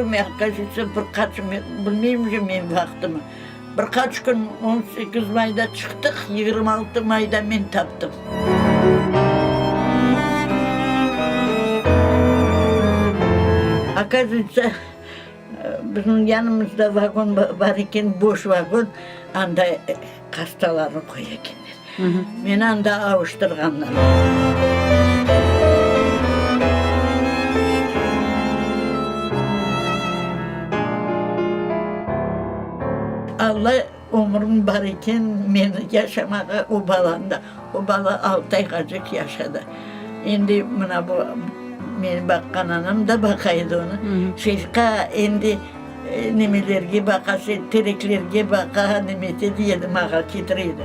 Ölüme, okazıyetsa, bir qaç, bilmeyim uje men vaqtımı, bir qaç kün, 18 mayda çıqtıq, 26 mayda men taptım. Okazıyetsa, bizim yanımızda vagon bar eken, boş vagon, anda hastalarnı qoya ekenler. Meni anda avuştırğanlar. Alla ömrüm bar eken, meni yaşamağa o balanı da, o bala altı ayğacıq yaşadı. Endi mına bu meni baqqan anam da baqa edi onı. Şefqa endi nemelerge baqa, tereklerge baqa, nemete dey edi, maña ketire edi.